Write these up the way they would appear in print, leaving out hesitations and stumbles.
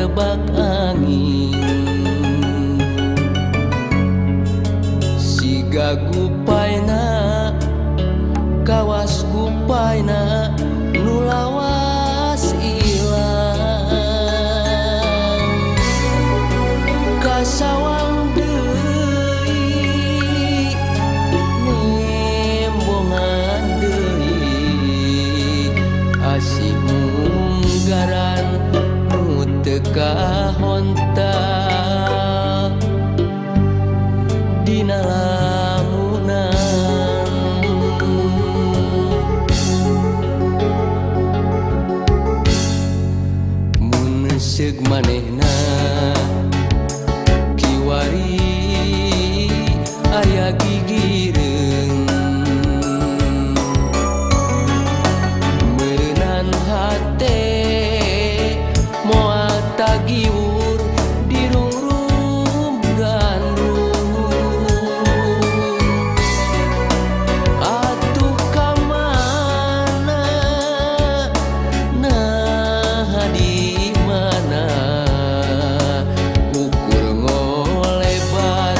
Karebak angin siga gupaina kawas gupaina nu lawas ilang kasawang deui nembongan deui asih munggaran nu teu kahontal dina lamunan. Mun seug manehna kiwari aya gigireung meureunan hate moal tagiwur dirungrum gandrung. Atuh ka mana naha di mana ukur ngolebat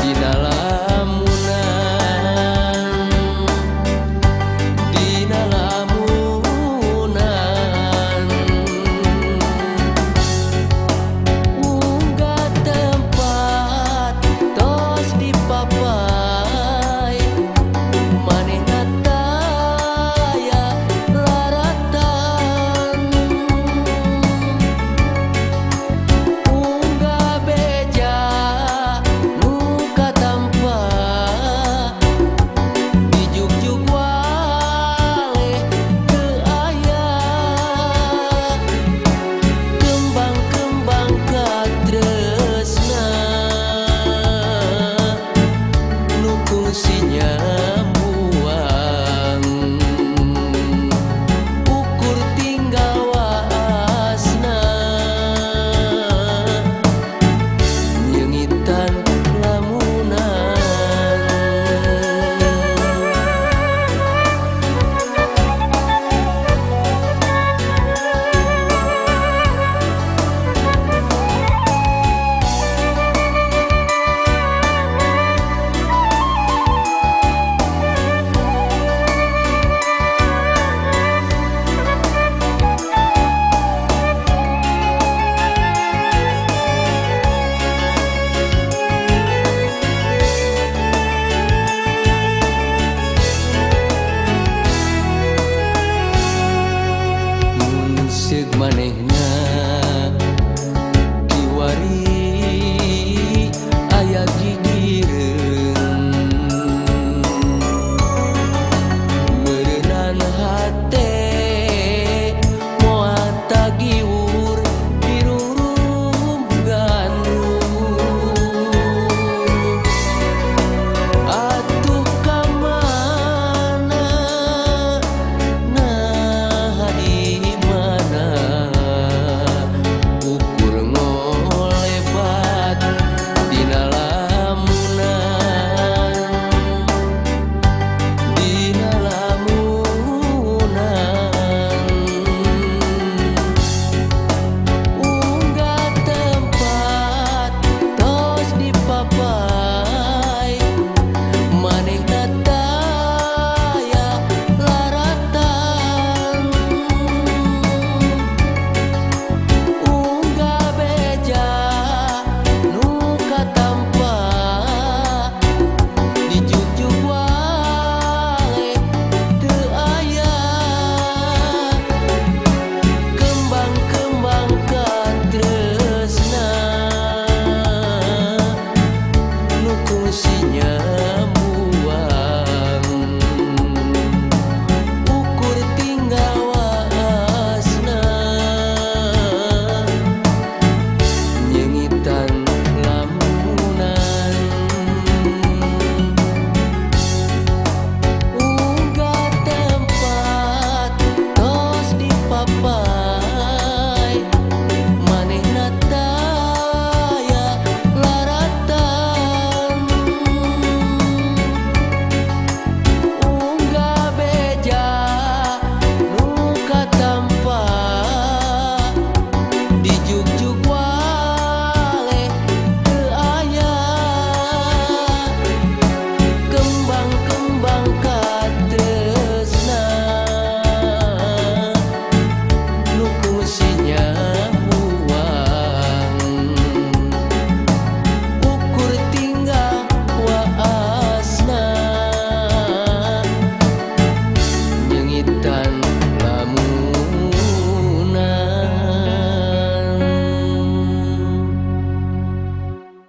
dina lamunan dina lamunan. Unggah tempat tos dipapay manehna taya laratan. Unggah beja nu katampa dijugjug waleh teu aya kembang-kembang katresna nu kungsi nyambuang ukur tinggal waasna nyeungitan lamunan. Mun seug manehna